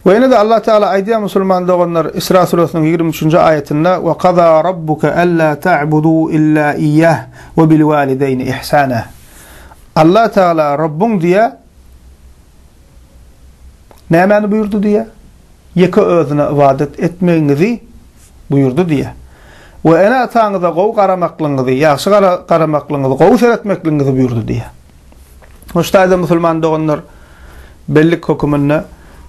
We ýene-de Allah Teala aýdýar musulman doganlar Isra surasynyň 23-nji aýatynda we kaza rabbuka alla ta'budu illa iyyah we bil walideýni ihsana. Allah Teala Rabbuň diýä nämäni buýurdy diýä? Ýeke özüne ybadat etmegiňizi buýurdy diýä. We ene-ataňyza gowy garamaklygyňyzy, ýagşy garamaklygyňyzy, gowy seretmekligiňizi buýurdy diýä. Hoş taýda musulman doganlar bellik höküminde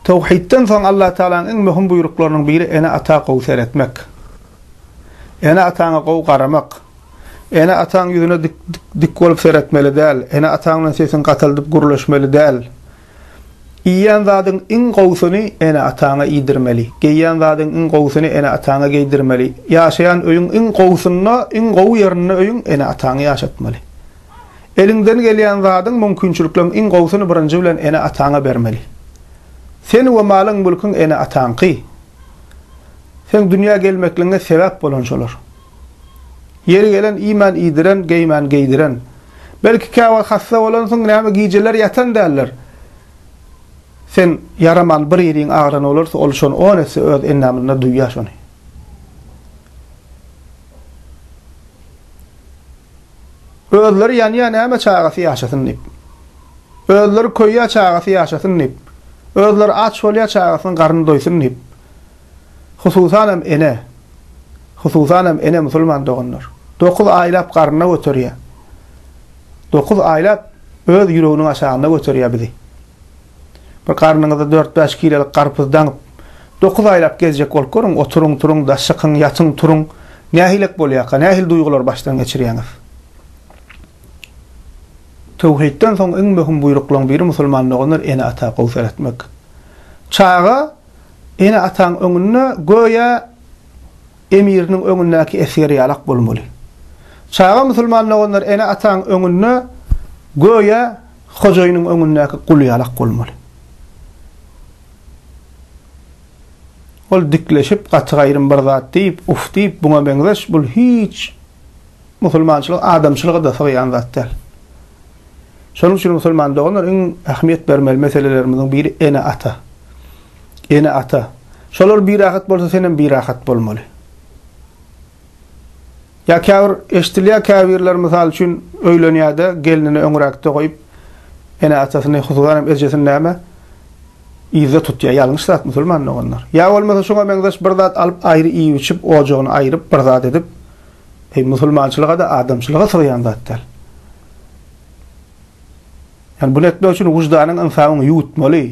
tawhidden soň Allah Taalanyň iň möhüm buýruklarynyň biri ene-ata gowy seretmek. Ene-ataňa gowy garamak. Ene-ataň ýüzüne dik, dik, dik bolup seretmeli däl. Ene-ataň bilen sesiňi gataldyp gürleşmeli däl. Iýýän zadyň iň gowusyny ene-ataňa iýdirmeli. Geýýän zadyň iň gowusyny ene-ataňa geýdirmeli. Ýaşaýan öýüň iň gowusynda, iň gowy ýerinde öýüň ene-ataňy ýaşatmaly. Eliňden gelýän zadyň, mümkinçilikleriň iň gowusyny birinji bilen ene-ataňa bermeli. Sen we malyň-mülküň ene-ataňky. Seň dünýä gelmekligiňe sebäp bolan şolar. Ýeri gelen iýmän iýdiren, geýmän geýdiren. Belki käwagt hassa bolansyň, näme gijeler ýatan däldir. Sen ýaraman bir ýeriň agyran bolarsa, ol şony on esse öz endamynda duýýar şony. Özleri ýanýar näme çagasy ýaşasyn diýip. Özleri köýýär çagasy ýaşasyn diýip. Özleri aç bolýar çagasynyň garny doýsun diýip. Hususan hem ene. Hususan hem ene musulman doganlar. 9 aýlap garnynda göterýär. 9 aýlap öz ýüreginiň aşagynda göterýär bizi. Bir garnyňyza dört-bäş kilelik garpyz daňyp, dokuz aýlap gezjek bolup görüň, oturyň, turuň, daş çykyň, ýatyň, turuň. Nähilek bolýarka, nähili duýgulary başdan geçirýäňiz? Töwhidden soň iň möhüm buýruklaryň biri musulman doganlar ene-ata gowy seretmek. Çaga ene-ataň öňünde göýä emiriniň öňündäki esger ýalak bolmaly. Çaga musulman doganlar ene-ataň öňünde göýä hojaýynyň öňündäki gul ýalak bolmaly. Ol dikleşip gaty-gaýrym bir zat diýip, uf diýip buňa meňzeş bul hiç musulmançylyk adamçylyga-da sygýan zat däl. Şonuň üçin musulman doganlar iň ähmiýet bermeli meselelerimiziň biri ene-ata. Ene-ata. Şolar birahat bolsa senem birahat bolmaly. Ýa käbir eşdilýär käbirler mysal üçin öýlenýärde gelnini öňräkde goýup ene-atasyny hususan hem ejesini näme yzda tutýar. Ýalňyş zat musulman doganlar. Ýa bolmasa şuňa meňzeş bir zat alyp aýry iýip-içip ojagyny aýryp bir zat edip eý musulmançylyga-da adamçylyga sygýan zat däl. Ýani bunu etmek üçin wyždanyň ynsabyň ýuwutmaly.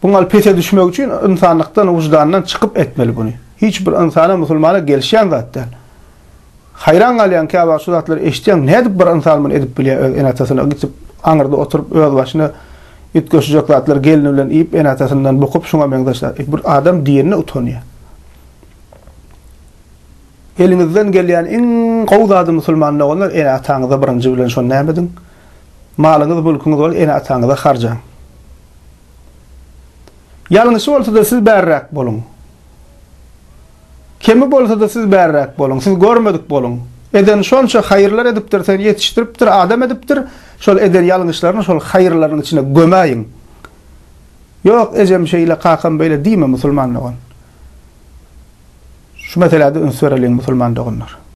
Buňal pese düşmek üçin ynsanlykdan, wyždandan çykyp etmeli buny. Hiç bir ynsana, musulmana gelişýän zat däl. Haýran galýaň käwagt şu zatlary eşitýäň, nädip bir ynsan muny edip bilýär öz ene-atasyna gitip aňyrda oturyp öz başyna üýtgeşijek zatlary gelni bilen iýip ene-atasyndan bukup şuňa meňzeş zat. Bir adam diýenine utanýar. Eliňizden gelýän iň gowy zady musulman doganlar ene-ataňyza birinji bilen şony näme ediň? Malyňyz, mülküňiz bolsa ene-ataňyza harjaň. Ýalňyşy bolsa-da siz bärräk boluň. Kemi bolsa-da siz bärräk boluň. Siz görmedik boluň. Eden şonça haýyrlar edipdir, seni ýetişdiripdir, adam edipdir. Şol eden ýalňyşlaryny şol haýyrlaryň içine gömäýiň. Ýok, ejem şeýle, kakam beýle diýme musulman dogan. Şu meselede üns bereliň musulman doganlar.